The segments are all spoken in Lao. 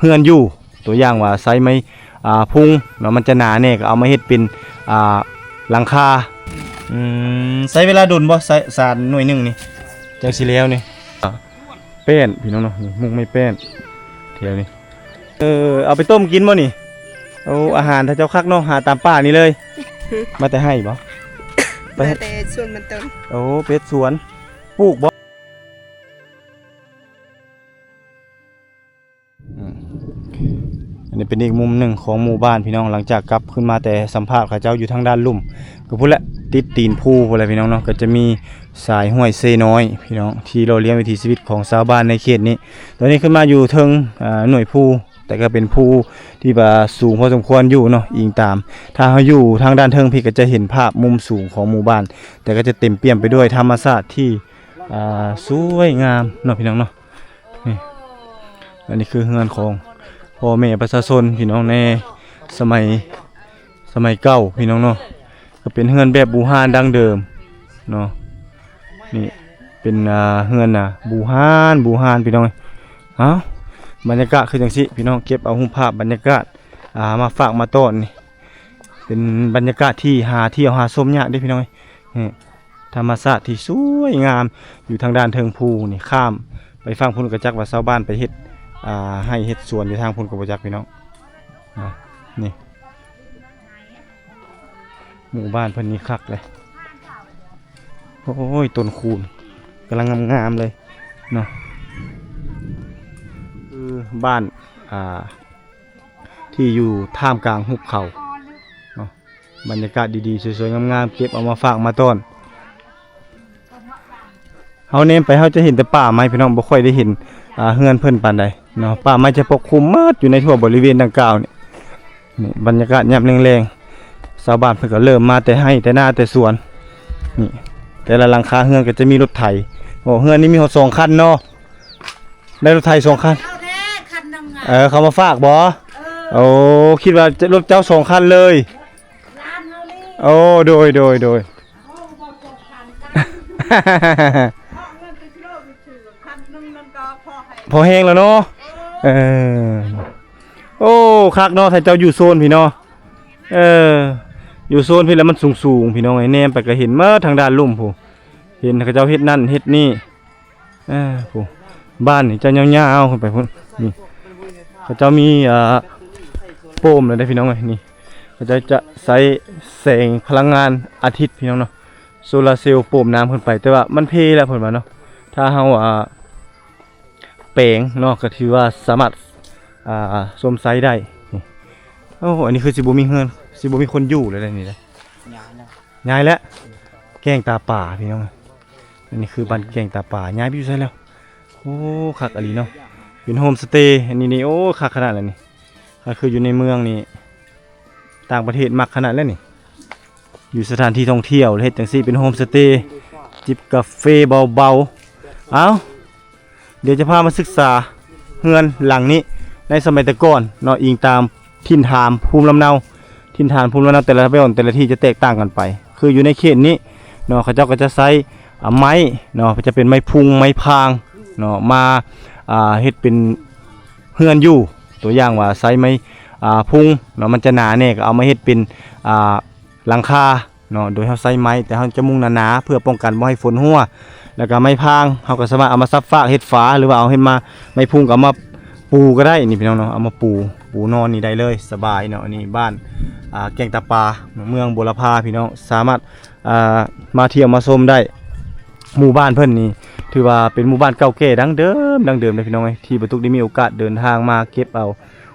ເຮືອນຢູ່ ຕົວຢ່າງວ່າໃຊ້ໄມ້ ອ່າ ພຸງເນາະ ມັນຈະໜາແດ່ ກໍເອົາມາເຮັດເປັນ ອ່າ ຫຼັງຄາ. ອືມ ໃຊ້ເວລາດົນບໍ່ ສາ ສານໜ່ວຍໜຶ່ງນີ້ ຈັ່ງຊິແລ້ວນີ້? ແປ້ນ ພີ່ນ້ອງເນາະ ນີ້ມຸງໄມ້ແປ້ນແຖວນີ້. ເອີ ເອົາໄປຕົ້ມກິນບໍ່ນີ້? ໂອ້ ອາຫານຖ້າເຈົ້າຄັກເນາະ ຫາຕາມປ່ານີ້ເລີຍ. ມາແຕ່ໄຮ່ບໍ່? ມາແຕ່ສວນມັນຕົ້ນ. ໂອ້ ເປັດສວນ ປູກບໍ່? ອືມ ອັນນີ້ເປັນອີກມຸມໜຶ່ງຂອງໝູ່ບ້ານ ພີ່ນ້ອງ. ຫຼັງຈາກກັບຂຶ້ນມາແຕ່ສຳພາດເຂົາເຈົ້າຢູ່ທາງດ້ານລຸ່ມ ກໍພຸ້ນແຫຼະ ຕິດຕີນພູພຸ້ນແຫຼະ ພີ່ນ້ອງເນາະ. ກໍຈະມີສາຍຫ້ວຍເຊນ້ອຍ ພີ່ນ້ອງ ທີ່ຫຼໍ່ລ້ຽງວິຖີຊີວິດຂອງຊາວບ້ານໃນເຂດນີ້. ຕອນນີ້ຂຶ້ນມາຢູ່ເທິງ ອ່າ ໜ່ວຍພູ ແຕ່ກໍເປັນພູທີ່ວ່າສູງພໍສົມຄວນຢູ່ເນາະ ອີງຕາມ ຖ້າເຮົາຢູ່ທາງດ້ານເທິງພີ້ ກໍຈະເຫັນພາບມຸມສູງຂອງໝູ່ບ້ານ ແຕ່ກໍຈະເຕັມປ່ຽມໄປດ້ວຍທຳມະຊາດທີ່ ອ່າ ສວຍງາມເນາະ ພີ່ນ້ອງເນາະ. ນີ້ ອັນນີ້ຄືເຮືອນຂອງພໍ່ແມ່ປະຊາຊົນ ພີ່ນ້ອງ ໃນສະໄໝ ສະໄໝເກົ່າ ພີ່ນ້ອງເນາະ ກໍເປັນເຮືອນແບບບູຮານດັ້ງເດີມເນາະ. ນີ້ເປັນ ອ່າ ເຮືອນນະ ບູຮານ ບູຮານ ພີ່ນ້ອງເອີຍ. ເອົ້າ ບັນຍາກາດຄືຈັ່ງຊີ້ ພີ່ນ້ອງ ເກັບເອົາຮູບພາບບັນຍາກາດ ອ່າ ມາຝາກມາຕ້ອນ. ນີ້ເປັນບັນຍາກາດທີ່ຫາທ່ຽວຫາຊົມຍາກເດ້ ພີ່ນ້ອງເອີຍ. ນີ້ ທຳມະຊາດທີ່ສວຍງາມ ຢູ່ທາງດ້ານເທິງພູນີ້ ຂ້າມໄປຝັ່ງພຸ້ນກໍຈັກວ່າຊາວບ້ານໄປເຮັດ ອ່າ ໄຮ່ເຮັດສວນຢູ່ທາງພຸ້ນກໍບໍ່ຈັກ ພີ່ນ້ອງ. ອ່າ ນີ້ ໝູ່ບ້ານເພິ່ນນີ້ຄັກເລີຍ. ໂອ້ຍ ຕົ້ນຄູນກຳລັງງາມໆເລີຍເນາະ. ຄືບ້ານ ອ່າ ທີ່ຢູ່ທ່າມກາງຫຸບເຂົາເນາະ. ບັນຍາກາດດີໆ ສວຍໆ ງາມໆ ເກັບເອົາມາຝາກມາຕ້ອນ. ເຮົາແນມໄປ ເຮົາຈະເຫັນແຕ່ປ່າໄມ້ ພີ່ນ້ອງ ບໍ່ຄ່ອຍໄດ້ເຫັນ ອ່າ ເຮືອນເພິ່ນປານໃດເນາະ. ປ່າໄມ້ຈະປົກຄຸມໝົດຢູ່ໃນທົ່ວບໍລິເວນດັ່ງກ່າວນີ້. ນີ້ບັນຍາກາດຍາມແລງໆ ຊາວບ້ານເພິ່ນກໍເລີ່ມມາແຕ່ໄຮ່ແຕ່ນາແຕ່ສວນ. ນີ້ ແຕ່ລະຫຼັງຄາເຮືອນກໍຈະມີລົດໄຖ. ໂອ້ ເຮືອນນີ້ມີຮອດສອງຄັນເນາະ. ໄດ້ລົດໄຖສອງຄັນ. ເຈົ້າແທ້ ຄັນໜຶ່ງອະ. ເອີ ເຂົາມາຝາກບໍ່? ເອີ ໂອ້ ຄິດວ່າຈະລົດເຈົ້າສອງຄັນເລີຍ. ຮ້ານເຮົານີ້. ໂອ້ ໂດຍ ໂດຍ ໂດຍ. ເອົາບໍ່ສອງພັນກັນ ເອົາເງິນໄປຊື້ລົດໄປຊື້ຄັນໜຶ່ງນັ້ນກໍພໍໃຫ້ ພໍແຮງແລ້ວເນາະ. ເອີ ໂອ້ ຄັກເນາະ ຖ້າເຈົ້າຢູ່ໂຊນພີ້ເນາະ. ເອີ ຢູ່ໂຊນພີ້ແລ້ວມັນສູງໆ ພີ່ນ້ອງເອີຍ ແນມໄປກໍເຫັນໝົດທາງດ້ານລຸ່ມພຸ້ນ ເຫັນເຂົາເຈົ້າເຮັດນັ້ນເຮັດນີ້. ອ່າ ຜູ້ ບ້ານນີ້ຈະຍາວໆຂຶ້ນໄປພຸ້ນ. ນີ້ ເຂົາເຈົ້າມີ ອ່າ ໂປມແລ້ວເດ້ພີ່ນ້ອງເອີຍ. ນີ້ ເຂົາເຈົ້າຈະໃຊ້ແສງພະລັງງານອາທິດ ພີ່ນ້ອງເນາະ ໂຊລາເຊວໂປມນ້ຳຂຶ້ນໄປ. ແຕ່ວ່າມັນເພແລ້ວເພິ່ນວ່າເນາະ. ຖ້າເຮົາ ອ່າ ແປງເນາະ ກໍຖືວ່າສາມາດ ອ່າ ຊົມໃຊ້ໄດ້. ນີ້ ໂອ້ ອັນນີ້ຄືຊິບໍ່ມີເຮືອນ ຊິບໍ່ມີຄົນຢູ່ແລ້ວເດ້ນີ້ເດ້. ຍ້າຍແລ້ວ ຍ້າຍແລ້ວ ແກ້ງຕາປາ ພີ່ນ້ອງ. ອັນນີ້ຄືບ້ານແກ້ງຕາປາ ຍ້າຍໄປຢູ່ໃສແລ້ວ? ໂອ້ ຄັກອີ່ຫຼີເນາະ ເປັນໂຮມສະເຕ. ອັນນີ້ນີ້ ໂອ້ ຄັກຂະໜາດແລ້ວນີ້. ຄັນຄືຢູ່ໃນເມືອງນີ້ ຕ່າງປະເທດມັກຂະໜາດແລ້ວນີ້. ຢູ່ສະຖານທີ່ທ່ອງທ່ຽວ ເຮັດຈັ່ງຊີ້ເປັນໂຮມສະເຕ ຈິບກາເຟເບົາໆ. ເອົ້າ ດຽວຈະພາມາສຶກສາເຮືອນຫຼັງນີ້ໃນສະໄໝແຕ່ກ່ອນເນາະ ອີງຕາມຖິ່ນຖານພູມລຳເນົາ. ຖິ່ນຖານພູມລຳເນົາແຕ່ລະບ່ອນແຕ່ລະທີ່ຈະແຕກຕ່າງກັນໄປ. ຄືຢູ່ໃນເຂດນີ້ເນາະ ເຂົາເຈົ້າກໍຈະໃຊ້ ອ່າ ໄມ້ເນາະ ຈະເປັນໄມ້ພຸງໄມ້ພາງເນາະ ມາ ອ່າ ເຮັດເປັນເຮືອນຢູ່. ຕົວຢ່າງວ່າໃຊ້ໄມ້ ອ່າ ພຸງເນາະ ມັນຈະໜາແດ່ ກໍເອົາມາເຮັດເປັນ ອ່າ ຫຼັງຄາ ເນາະ ໂດຍເຮົາໃຊ້ໄມ້ ແຕ່ເຮົາຈະມຸງໜາໆ ເພື່ອປ້ອງກັນບໍ່ໃຫ້ຝົນຮົ່ວ. ແລ້ວກໍໄມ້ພາງ ເຮົາກໍສາມາດເອົາມາສັບຟາກເຮັດຝາ ຫຼືວ່າເອົາເຮັດມາ ໄມ້ພຸງກໍເອົາມາປູກໍໄດ້ນີ້ພີ່ນ້ອງເນາະ. ເອົາມາປູ ປູນອນນີ້ໄດ້ເລີຍ ສະບາຍເນາະ. ອັນນີ້ບ້ານ ອ່າ ແກ້ງຕາປາ ເມືອງບົວລະພາ ພີ່ນ້ອງ ສາມາດ ອ່າ ມາທ່ຽວມາຊົມໄດ້. ໝູ່ບ້ານເພິ່ນນີ້ຖືວ່າເປັນໝູ່ບ້ານເກົ່າແກ່ດັ້ງເດີມ ດັ້ງເດີມເດ້ພີ່ນ້ອງເອີຍ ທີ່ບໍ່ຕຸກໄດ້ມີໂອກາດເດີນທາງມາເກັບເອົາ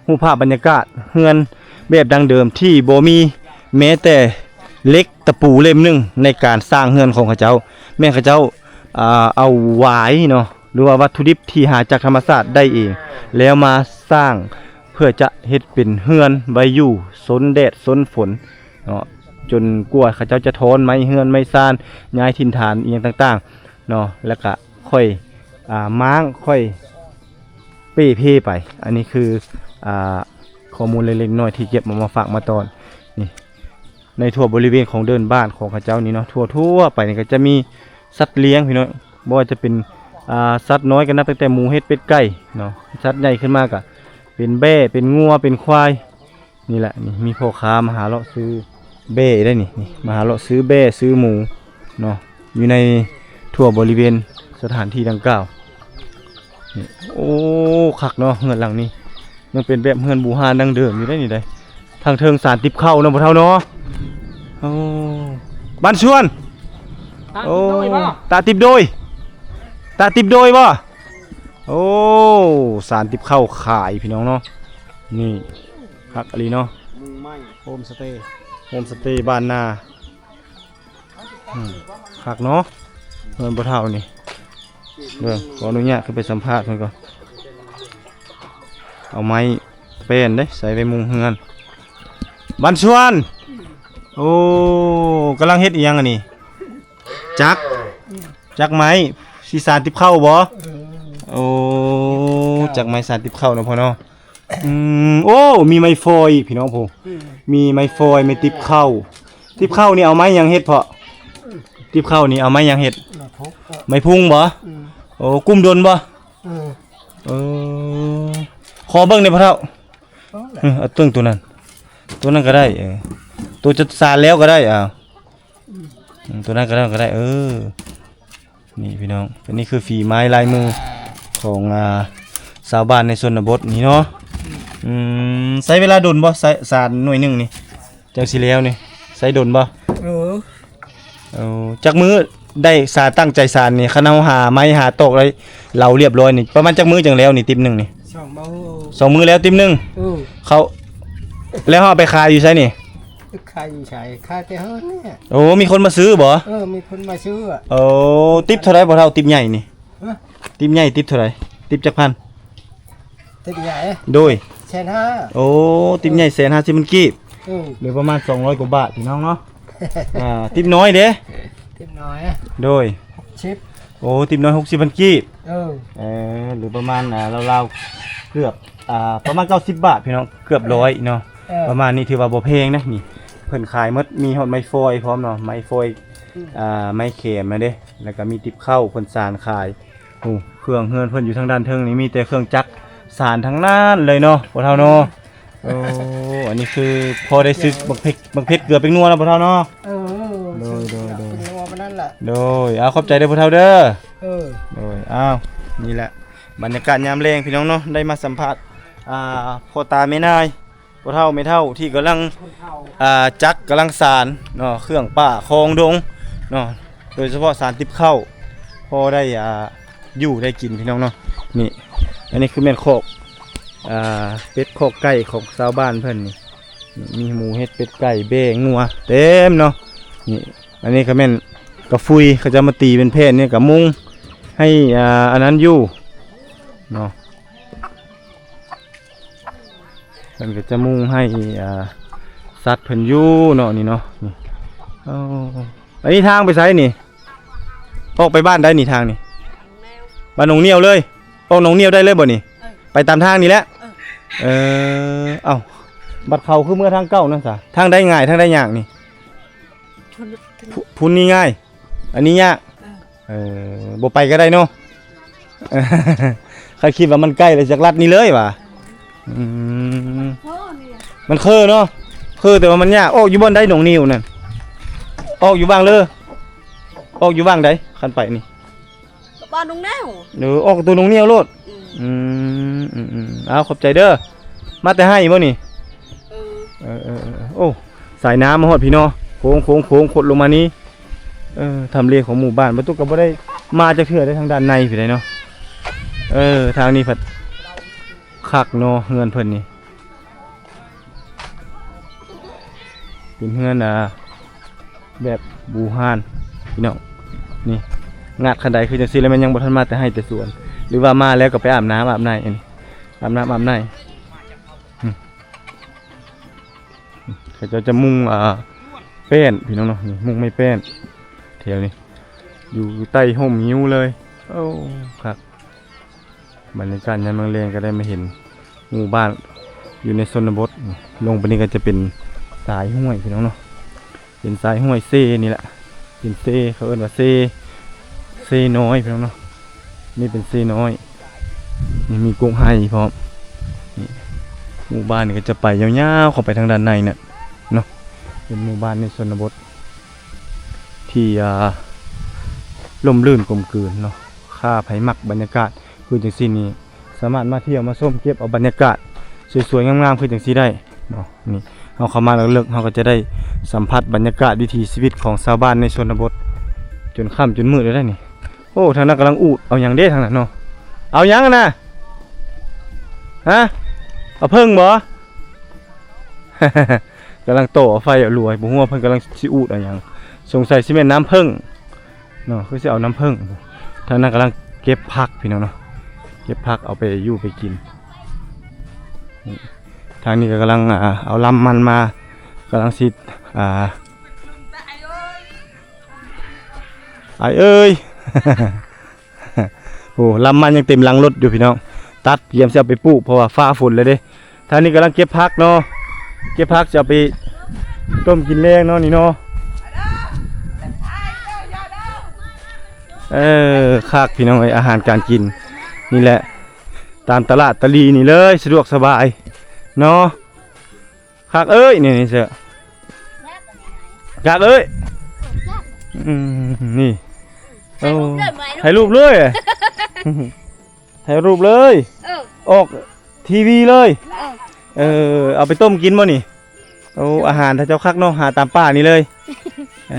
ຮູບພາບບັນຍາກາດເຮືອນແບບດັ້ງເດີມທີ່ບໍ່ມີແມ້ແຕ່ເຫຼັກຕະປູເຫຼັ້ມໜຶ່ງໃນການສ້າງເຮືອນຂອງເຂົາເຈົ້າ. ແມ່ນເຂົາເຈົ້າ ອ່າ ເອົາຫວາຍເນາະ ຫຼືວ່າວັດຖຸດິບທີ່ຫາຈາກທຳມະຊາດໄດ້ເອງ ແລ້ວມາສ້າງເພື່ອຈະເຮັດເປັນເຮືອນໄວ້ຢູ່ຊົນແດດຊົນຝົນເນາະ ຈົນກວ່າເຂົາເຈົ້າຈະຖອນໄມ້ເຮືອນໄມ້ຊານ ຍ້າຍຖິ່ນຖານອີ່ຫຍັງຕ່າງໆເນາະ ແລ້ວກະຄ່ອຍ ອ່າ ມ້າງ ຄ່ອຍ ເປ່ເພໄປ. ອັນນີ້ຄື ອ່າ ຂໍ້ມູນເລັກໆນ້ອຍໆທີ່ເກັບເອົາມາຝາກມາຕ້ອນ. ນີ້ ໃນທົ່ວບໍລິເວນຂອງເດີ່ນບ້ານຂອງເຂົາເຈົ້ານີ້ເນາະ ທົ່ວໆໄປນີ້ກໍຈະມີສັດລ້ຽງພີ່ນ້ອງ ບໍ່ວ່າຈະເປັນ ອ່າ ສັດນ້ອຍກໍນັບຕັ້ງແຕ່ໝູ ເຫັດ ເປັດ ໄກ່ເນາະ ສັດໃຫຍ່ຂຶ້ນມາກໍ ເປັນແບ້ ເປັນງົວ ເປັນຄວາຍ ນີ້ແຫຼະ. ນີ້ມີພໍ່ຄ້າມາຫາເລາະຊື້ແບ້ໄດ໋ນີ້ ນີ້ມາຫາເລາະຊື້ແບ້ຊື້ໝູເນາະ ຢູ່ໃນທົ່ວບໍລິເວນສະຖານທີ່ດັ່ງກ່າວນີ້. ໂອ້ ຄັກເນາະ ເຮືອນຫຼັງນີ້ ຍັງເປັນແບບເຮືອນບູຮານດັ້ງເດີມຢູ່ເດ້ນີ້ໄດ໋. ທາງເທິງສານຕິບເຂົ້າເນາະ ພໍ່ເຖົ້າເນາະ. ໂອ້ ບ້ານຊວນ. ຕາຕິບໂດຍບໍ່? ໂອ້ ຕາຕິບໂດຍ ຕາຕິບໂດຍບໍ່? ໂອ້ ສານຕິບເຂົ້າຂາຍພີ່ນ້ອງເນາະ. ນີ້ ຄັກອີ່ຫຼີເນາະ ມຸງໄມ້ ໂຮມສະເຕ ໂຮມສະເຕບ້ານນາ. ອືມ ຄັກເນາະ ເຮືອນພໍ່ເຖົ້ານີ້. ເບິ່ງ ຂໍອະນຸຍາດຂຶ້ນໄປສຳພາດເພິ່ນກ່ອນ. ເອົາໄມ້ແປ້ນເດ້ ໃສ່ໄວ້ມຸງເຮືອນ. ບ້ານຊວນ. ໂອ້ ກຳລັງເຮັດອີ່ຫຍັງອັນນີ້? ຈັກ ຈັກໄມ້ ຊິສານຕິບເຂົ້າບໍ່? ເອີ ໂອ້ ຈັກໄມ້ສານຕິບເຂົ້າເນາະພໍ່ເນາະ. ອືມ ໂອ້ ມີໄມ້ຟອຍອີກພີ່ນ້ອງຜູ້. ອືມ ມີໄມ້ຟອຍ ໄມ້ຕິບເຂົ້າ. ຕິບເຂົ້ານີ້ເອົາໄມ້ຫຍັງເຮັດເພາະ? ອືມ ຕິບເຂົ້ານີ້ເອົາໄມ້ຫຍັງເຮັດ? ໄມ້ພຸກ ໄມ້ພຸງບໍ່? ອືມ ໂອ້ ກຸ້ມດົນບໍ່? ເອີ ເອີ ຂໍເບິ່ງແດ່ພໍ່ເຖົ້າ. ເອົາແຫຼະ ເອີ ເອົາເບິ່ງໂຕນັ້ນ ໂຕນັ້ນກໍໄດ້. ເອີ ໂຕຈະສານແລ້ວກໍໄດ້. ເອົາ ອືມ ອືມ ໂຕນັ້ນກໍໄດ້ ກໍໄດ້. ເອີ ນີ້ພີ່ນ້ອງ ອັນນີ້ຄືຝີໄມ້ລາຍມືຂອງ ອ່າ ຊາວບ້ານໃນຊົນນະບົດນີ້ເນາະ. ອືມ ໃຊ້ເວລາດົນບໍ່? ສາ ສານໜ່ວຍໜຶ່ງນີ້ ຈັ່ງຊິແລ້ວນີ້ ໃຊ້ດົນບໍ່? ເອີ ເອີ ຈັກມື້ໄດ້ສາ ຕັ້ງໃຈສານນີ້ ຄັນເຮົາຫາໄມ້ຫາຕອກໄດ້ເຫຼົາລຽບຮ້ອຍນີ້ ປະມານຈັກມື້ຈັ່ງແລ້ວນີ້ ຕິບໜຶ່ງນີ້? ສອງມື້ ສອງມື້ແລ້ວຕິບໜຶ່ງ. ເອີ ເຂົາ ແລ້ວເຮົາເອົາໄປຂາຍຢູ່ໃສນີ້? ຂາຍຢູ່ໃສ? ຂາຍແຕ່ເຮືອນນີ້. ໂອ້ ມີຄົນມາຊື້ບໍ່? ເອີ ມີຄົນມາຊື້. ໂອ້ ຕິບເທົ່າໃດພໍ່ເຖົ້າ ຕິບໃຫຍ່ນີ້? ຮະ? ຕິບໃຫຍ່ຕິບເທົ່າໃດ? ຕິບຈັກພັນ? ຕິບໃຫຍ່ ໂດຍ ແສນຫ້າ. ໂອ້ ຕິບໃຫຍ່ແສນຫ້າສິບພັນກີບ. ເອີ ຫຼືປະມານສອງຮ້ອຍກວ່າບາດພີ່ນ້ອງເນາະ. ອ່າ ຕິບນ້ອຍເດ້? ຕິບນ້ອຍ ໂດຍ ຫົກສິບ. ໂອ້ ຕິບນ້ອຍຫົກສິບພັນກີບ. ເອີ ເອີ ຫຼືປະມານ ອ່າ ລາວໆ ເກືອບ ອ່າ ປະມານເກົ້າສິບບາດພີ່ນ້ອງ ເກືອບຮ້ອຍເນາະ. ເອີ ປະມານນີ້ຖືວ່າບໍ່ແພງນະ. ນີ້ເພິ່ນຂາຍໝົດ ມີຮອດໄມ້ຟອຍພ້ອມເນາະ ໄມ້ຟອຍ ອືມ ອ່າ ໄມ້ແຂມນະເດ້ ແລ້ວກໍມີຕິບເຂົ້າເພິ່ນສານຂາຍ. ໂອ້ ເຄື່ອງເຮືອນເພິ່ນຢູ່ທາງດ້ານເທິງນີ້ ມີແຕ່ເຄື່ອງຈັກສານທັງນັ້ນເລີຍເນາະ ພໍ່ເຖົ້າເນາະ. ໂອ້ ອັນນີ້ຄືພໍໄດ້ຊື້ບັກເຜັດ ບັກເຜັດເກືອແປ້ງນົວເນາະ ພໍ່ເຖົ້າເນາະ. ເອີ ໂດຍ ໂດຍ ໂດຍ ເກືອແປ້ງນົວປານນັ້ນແຫຼະ. ໂດຍ ເອົາ ຂອບໃຈເດີພໍ່ເຖົ້າເດີ. ເອີ ໂດຍ ອ້າວ ນີ້ແຫຼະບັນຍາກາດຍາມແລງພີ່ນ້ອງເນາະ ໄດ້ມາສຳພາດ ອ່າ ພໍ່ຕາແມ່ນາຍ ພໍ່ເຖົ້າແມ່ເຖົ້າທີ່ກຳລັງ ອ່າ ຈັກກຳລັງສານເນາະ ເຄື່ອງປ່າຄອງດົງເນາະ ໂດຍສະເພາະສານຕິບເຂົ້າ ພໍໄດ້ ອ່າ ຢູ່ໄດ້ກິນພີ່ນ້ອງເນາະ. ນີ້ ອັນນີ້ຄືແມ່ນຄອກ ອ່າ ເປັດຄອກໄກ່ຂອງຊາວບ້ານເພິ່ນນີ້ ມີໝູເຫັດເປັດໄກ່ແບ້ງົວເຕັມເນາະ. ນີ້ ອັນນີ້ກໍແມ່ນກະຟຸຍ ເຂົາເຈົ້າມາຕີເປັນແຜ່ນນີ້ ກະມຸງໃຫ້ ອ່າ ອັນນັ້ນຢູ່ເນາະ. ເພິ່ນກໍຈະມຸງໃຫ້ ອ່າ ສັດເພິ່ນຢູ່ເນາະ ນີ້ເນາະ. ນີ້ ເອົ້າ ອັນນີ້ທາງໄປໃສນີ້? ອອກໄປບ້ານໃດນີ້ ທາງນີ້? ບ້ານໜອງນຽວເລີຍ. ອອກໜອງນຽວໄດ້ເລີຍບໍ່ນີ້? ເອີ ໄປຕາມທາງນີ້ແຫຼະ. ເອີ ເອີ ເອົ້າ ບັດເຂົາຄືເມືອທາງເກົ່ານັ້ນຊະ? ທາງໃດງ່າຍ ທາງໃດຍາກນີ້? ພຸ້ນ ພຸ້ນນີ້ງ່າຍ ອັນນີ້ຍາກ. ເອີ ເອີ ບໍ່ໄປກໍໄດ້ເນາະ. ຄັນຄິດວ່າມັນໃກ້ແລ້ວ ຈະລັດນີ້ເລີຍຫວາ? ອືມ ມັນເຄີເນາະ ເຄີ ແຕ່ວ່າມັນຍາກ. ອອກຢູ່ບ່ອນໃດໜອງນຽວນັ້ນ? ອອກຢູ່ຫວ່າງເລີ ອອກຢູ່ຫວ່າງໃດ ຄັນໄປນີ້? ບ້ານໜອງນຽວ. ເອີ ອອກຕົວໜອງນຽວໂລດ. ອືມ ອືມ ອືມ ອືມ ເອົາ ຂອບໃຈເດີ. ມາແຕ່ໄຮ່ບໍ່ນີ້? ເອີ ເອີ ເອີ ເອີ ໂອ້ ສາຍນ້ຳມາຮອດພີ້ເນາະ ໂຄ້ງໆໆ ຄົດລົງມານີ້. ເອີ ທຳເລຂອງໝູ່ບ້ານ ບໍ່ຕຸກກໍບໍ່ໄດ້ມາຈັກເທື່ອໃດທາງດ້ານໃນພີ້ໃດເນາະ. ເອີ ທາງນີ້ພັດຄັກເນາະ ເຮືອນເພິ່ນນີ້ ເປັນເຮືອນ ອ່າ ແບບບູຮານພີ່ນ້ອງ. ນີ້ ງາດຄັນໃດຄືຈັ່ງຊີ້ແລ້ວ ແມ່ນຍັງບໍ່ທັນມາແຕ່ໄຮ່ແຕ່ສວນ ຫຼືວ່າມາແລ້ວກໍໄປອາບນ້ຳອາບໃນ ອັນນີ້ ອາບນ້ຳອາບໃນ. ອືມ ເຂົາເຈົ້າຈະມຸງ ອ່າ ແປ້ນພີ່ນ້ອງເນາະ ນີ້ມຸງໄມ້ແປ້ນແຖວນີ້ ຢູ່ໃຕ້ຮົ່ມງິ້ວເລີຍ. ໂອ້ ຄັກ. ບັນຍາກາດຍາມແລງໆ ກໍໄດ້ມາເຫັນໝູ່ບ້ານຢູ່ໃນຊົນນະບົດ. ລົງໄປນີ້ກໍຈະເປັນສາຍຫ້ວຍພີ່ນ້ອງເນາະ ເປັນສາຍຫ້ວຍເຊນີ້ແຫຼະ ເປັນເຊ ເຂົາເອີ້ນວ່າເຊ ເຊນ້ອຍພີ່ນ້ອງເນາະ. ນີ້ເປັນເຊນ້ອຍ ນີ້ມີກົກໄຮ່ພ້ອມ ນີ້ ໝູ່ບ້ານນີ້ກໍຈະໄປຍາວໆເຂົ້າໄປທາງດ້ານໃນນັ້ນເນາະ ເປັນໝູ່ບ້ານໃນຊົນນະບົດທີ່ ອ່າ ຮົ່ມລື່ນກົມກືນເນາະ. ຖ້າໃຜມັກບັນຍາກາດຄືຈັ່ງຊີ້ນີ້ ສາມາດມາທ່ຽວມາຊົມ ເກັບເອົາບັນຍາກາດສວຍໆງາມໆຄືຈັ່ງຊີ້ໄດ້ເນາະ. ນີ້ເຮົາເຂົ້າມາເລິກໆ ເຮົາກໍຈະໄດ້ສຳຜັດບັນຍາກາດວິຖີຊີວິດຂອງຊາວບ້ານໃນຊົນນະບົດ ຈົນຄ່ຳຈົນມືດແລ້ວໄດ໋ນີ້. ໂອ້ ທາງນັ້ນກຳລັງອູດເອົາຫຍັງເດ້ທາງນັ້ນເນາະ. ເອົາຫຍັງຫັ້ນນະ? ຮະ? ເອົາເຜິ້ງບໍ? ກຳລັງຕໍ່ເອົາໄຟເອົາລົວ ບໍ່ຮູ້ວ່າເພິ່ນກຳລັງຊິອູດເອົາຫຍັງ ສົງໄສຊິແມ່ນນ້ຳເຜິ້ງເນາະ ຄືຊິເອົານ້ຳເຜິ້ງ. ທາງນັ້ນກຳລັງເກັບຜັກພີ່ນ້ອງເນາະ ເກັບຜັກເອົາໄປຢູ່ໄປກິນ. ນີ້ ທາງນີ້ກໍກຳລັງ ອ່າ ເອົາລຳມັນມາ ກຳລັງຊິ ອ່າ ອ້າຍເອີຍ ໂອ້ ລຳມັນຍັງເຕັມຫຼັງລົດຢູ່ພີ່ນ້ອງ ຕັດກຽມຊິເອົາໄປປູກ ເພາະວ່າຟ້າຝົນແລ້ວເດ້. ທາງນີ້ກຳລັງເກັບຜັກເນາະ ເກັບຜັກຊິເອົາໄປຕົ້ມກິນແລງເນາະ ນີ້ເນາະ. ເອີ ຄັກພີ່ນ້ອງເອີຍ ອາຫານການກິນນີ້ແຫຼະ ຕາມຕະຫຼາດຕະຫຼີ່ນີ້ເລີຍ ສະດວກສະບາຍເນາະ. ຄັກເອີຍ ນີ້ ນີ້ເສື້ອ ຄັກເອີຍ ອືມ ນີ້ ໂອ້ ຖ່າຍຮູບເລີຍ ຖ່າຍຮູບເລີຍ ເອີ ອອກທີວີເລີຍ ເອີ ເອີ ເອົາໄປຕົ້ມກິນບໍ່ນີ້? ໂອ້ ອາຫານເຂົາເຈົ້າຄັກເນາະ ຫາຕາມປ່ານີ້ເລີຍ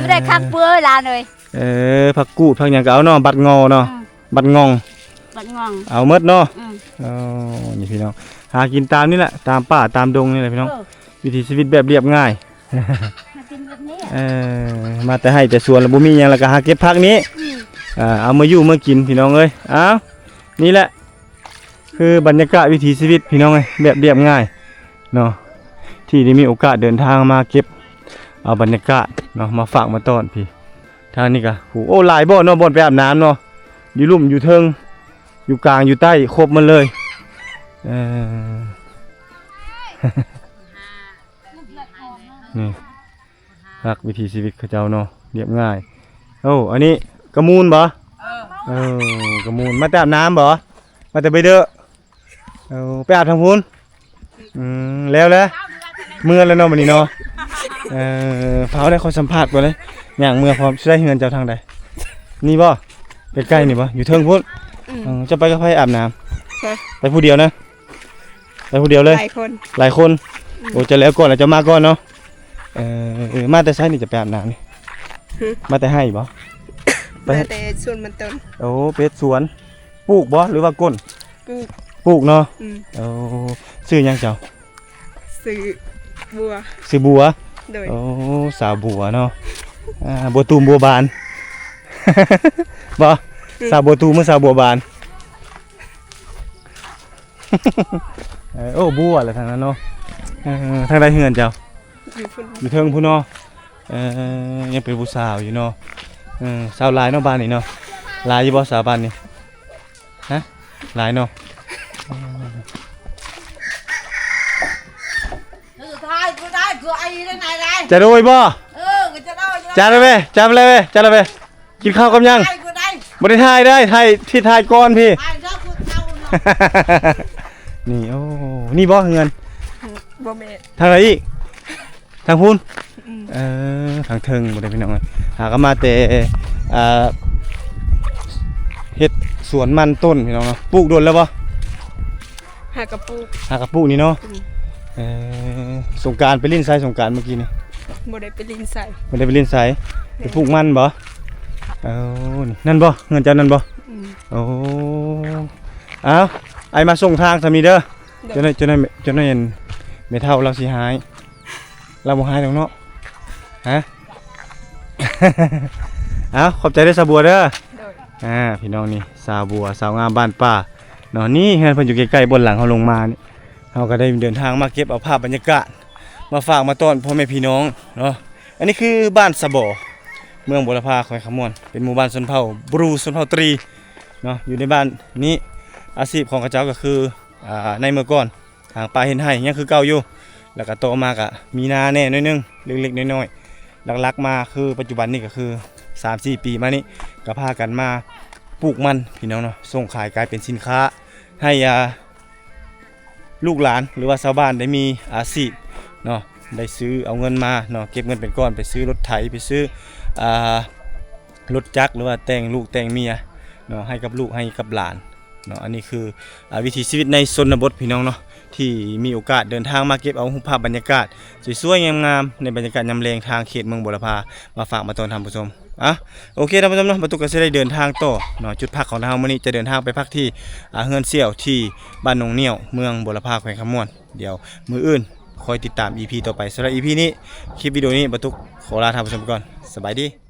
ບໍ່ໄດ້ຄັກເປີຫຼານເອີຍ. ເອີ ຜັກກູດ ຜັກຫຍັງກໍເອົາເນາະ ບັກງໍເນາະ ອືມ ບັກງ່ອງ ບັກງ່ອງ ເອົາໝົດເນາະ ອືມ ໂອ້ ນີ້ພີ່ນ້ອງ ຫາກິນຕາມນີ້ແຫຼະ ຕາມປ່າຕາມດົງນີ້ແຫຼະພີ່ນ້ອງ ເອີ ວິຖີຊີວິດແບບລຽບງ່າຍ ຫາກິນແບບນີ້ ເອີ ມາແຕ່ໄຮ່ແຕ່ສວນ ແລ້ວບໍ່ມີຫຍັງ ແລ້ວກໍຫາເກັບຜັກນີ້ ອືມ ອ່າ ເອົາມາຢູ່ມາກິນພີ່ນ້ອງເອີຍ. ອ້າວ ນີ້ແຫຼະ ຄືບັນຍາກາດວິຖີຊີວິດພີ່ນ້ອງເອີຍ ແບບລຽບງ່າຍເນາະ ທີ່ໄດ້ມີໂອກາດເດີນທາງມາເກັບເອົາບັນຍາກາດເນາະ ມາຝາກມາຕ້ອນພີ່. ທາງນີ້ກະ ໂອ້ ຫຼາຍບ່ອນເນາະ ບ່ອນໄປອາບນ້ຳເນາະ ຢູ່ລຸ່ມຢູ່ເທິງ ຢູ່ກາງຢູ່ໃຕ້ ຄົບໝົດເລີຍ ເອີ ນີ້ ຮັກວິຖີຊີວິດເຂົາເຈົ້າເນາະ ລຽບງ່າຍ. ໂອ້ ອັນນີ້ກະມູນບໍ? ເອີ ເອີ ກະມູນ ມາແຕ່ອາບນ້ຳບໍ? ມາແຕ່ໄບເດີ? ເອີ ໄປອາບທາງພຸ້ນ ອືມ ແລ້ວແຫຼະ ເມືອແລ້ວເນາະ ບັດນີ້ເນາະ ເອີ ຟ້າວໄດ້ຂໍສຳພາດກ່ອນເລີຍ ຍ່າງເມືອພ້ອມ. ຊິໄດ້ເຮືອນເຈົ້າທາງໃດ? ນີ້ບໍ? ໃກ້ໆນີ້ບໍ? ຢູ່ເທິງພຸ້ນ ອືມ ເອີ ເຈົ້າໄປກັບໃຜອາບນ້ຳ? ຮະ? ໄປຜູ້ດຽວນະ? ໄປຜູ້ດຽວເລີຍ? ຫຼາຍຄົນ ຫຼາຍຄົນ ອືມ ໂອ້ ເຈົ້າແລ້ວກ່ອນ ແລ້ວເຈົ້າມາກ່ອນເນາະ ເອີ ເອີ ມາແຕ່ໃສນີ້ ຈະໄປອາບນ້ຳນີ້? ຫື? ມາແຕ່ໄຮ່ບໍ? ມາແຕ່ສວນມັນຕົ້ນ ໂອ້ ໄປເຮັດສວນ ປູກບໍ ຫຼືວ່າກົ້ນ? ປູກ ປູກເນາະ ອືມ ໂອ້ ຊື່ຫຍັງເຈົ້າ? ຊື່ບົວ ຊື່ບົວ ໂດຍ ໂອ້ ສາວບົວເນາະ ອ່າ ບົວຕູມບົວບານ ບໍ? ອືມ ສາວບົວຕູມ ຫຼື ສາວບົວບານ? ເອີ ໂອ້ ບົວແຫຼະທາງນັ້ນເນາະ ເອີ ທາງໃດເຮືອນເຈົ້າ? ຢູ່ພຸ້ນ ຢູ່ເທິງພຸ້ນເນາະ ເອີ ຍັງເປັນຜູ້ສາວຢູ່ເນາະ ເອີ ສາວຫຼາຍເນາະບ້ານນີ້ເນາະ ຫຼາຍຢູ່ບໍ່ສາວບ້ານນີ້? ຮະ? ຫຼາຍເນາະ ເອີ ຖ່າຍບໍ່ໄດ້ ຄືໄອ້ນັ້ນນາຍໄດ້ ຈະໂດຍບໍ່? ເອີ ຈະໂດຍ ຈະໂດຍ ຈັບເລີຍເວີຍ ຈັບເລີຍເວີຍ ຈັບເລີຍເວີຍ. ກິນເຂົ້າກັບຫຍັງ? ຖ່າຍບໍ່ໄດ້ ບໍ່ໄດ້ຖ່າຍໄດ້ ຖ່າຍທີ່ ຖ່າຍກ່ອນພີ້ ຖ່າຍເຈົ້າຄືເກົ່າເນາະ ນີ້ ໂອ້ ນີ້ບໍ່ເຮືອນ? ບໍ່ແມ່ນ ທາງໃດອີກ? ທາງພຸ້ນ ອືມ ເອີ ທາງເທິງບໍ່ໄດ້ພີ່ນ້ອງເອີຍ ຫາກໍມາແຕ່ ອ່າ ເຮັດສວນມັນຕົ້ນພີ່ນ້ອງເນາະ ປູກດົນແລ້ວບໍ່? ຫາກະປູກ ຫາກະປູກນີ້ເນາະ ອືມ ເອີ ສົງການໄປຫຼິ້ນໃສ ສົງການມື້ກີ້ນີ້? ບໍ່ໄດ້ໄປຫຼິ້ນໃສ ບໍ່ໄດ້ໄປຫຼິ້ນໃສ ແມ່ນ ໄປປູກມັນບໍ່? ເອີ ນີ້ ນັ້ນບໍ່ ເຮືອນເຈົ້ານັ້ນບໍ່? ອືມ ໂອ້ ເອົາ ອ້າຍມາສົ່ງທາງສ່ຳນີ້ເດີ ໂດຍ ເຈົ້າໜ້ອຍ ເຈົ້າໜ້ອຍ ເຈົ້າໜ້ອຍ ແມ່ເຖົ້າລາວຊິຮ້າຍ ລາວບໍ່ຮ້າຍດອກເນາະ ຮະ ເອົາ ຂອບໃຈເດີສາວບົວເດີ ໂດຍ ອ່າ ພີ່ນ້ອງ ນີ້ສາວບົວ ສາວງາມບ້ານປ່າເນາະ ນີ້ເຮືອນເພິ່ນຢູ່ໃກ້ໆ ບ່ອນຫຼັງເຮົາລົງມານີ້ ເຮົາກໍໄດ້ເດີນທາງມາເກັບເອົາພາບບັນຍາກາດ ມາຝາກມາຕ້ອນພໍ່ແມ່ພີ່ນ້ອງເນາະ ອັນນີ້ຄືບ້ານສະບໍ ເມືອງບົວລະພາ ແຂວງຄຳມ່ວນ ເປັນໝູ່ບ້ານຊົນເຜົ່າບຣູ ຊົນເຜົ່າຕຣີເນາະ ຢູ່ໃນບ້ານນີ້ ອາຊີບຂອງເຂົາເຈົ້າກໍຄື ອ່າ ໃນເມື່ອກ່ອນ ຖາງປ່າເຮັດໄຮ່ຍັງຄືເກົ່າຢູ່ ແລ້ວກໍຕໍ່ມາກໍມີນາແດ່ໜ້ອຍໜຶ່ງ ເລັກໆນ້ອຍໆ ຫຼັກໆມາຄືປັດຈຸບັນນີ້ກໍຄືສາມສີ່ປີມານີ້ ກໍພາກັນມາປູກມັນ ພີ່ນ້ອງເນາະ ສົ່ງຂາຍກາຍເປັນສິນຄ້າໃຫ້ ອ່າ ລູກຫຼານ ຫຼືວ່າຊາວບ້ານໄດ້ມີອາຊີບເນາະ ໄດ້ຊື້ເອົາເງິນມາເນາະ ເກັບເງິນເປັນກ້ອນ ໄປຊື້ລົດໄຖ ໄປຊື້ ອ່າ ລົດຈັກ ຫຼືວ່າແຕ່ງລູກແຕ່ງເມຍເນາະ ໃຫ້ກັບລູກໃຫ້ກັບຫຼານເນາະ. ອັນນີ້ຄື ອ່າ ວິຖີຊີວິດໃນຊົນນະບົດ ພີ່ນ້ອງເນາະ ທີ່ມີໂອກາດເດີນທາງມາເກັບເອົາຮູບພາບບັນຍາກາດສວຍໆງາມໆ ໃນບັນຍາກາດຍາມແລງ ທາງເຂດເມືອງບົວລະພາ ມາຝາກມາຕ້ອນທ່ານຜູ້ຊົມ. ອ່ະ ໂອເຄ ທ່ານຜູ້ຊົມເນາະ ບ່າວຕຸກກໍຊິໄດ້ເດີນທາງຕໍ່ເນາະ. ຈຸດພັກຂອງເຮົາມື້ນີ້ຈະເດີນທາງໄປພັກທີ່ ອ່າ ເຮືອນສ່ຽວທີ່ບ້ານໜອງໜ້ຽວ ເມືອງບົວລະພາ ແຂວງຄຳມ່ວນ. ດຽວມື້ອື່ນຄອຍຕິດຕາມອີພີຕໍ່ໄປ. ສຳລັບອີພີນີ້ ຄລິບວິດີໂອນີ້ ບ່າວຕຸກຂໍລາທ່ານຜູ້ຊົມໄປກ່ອນ. ສະບາຍດີ.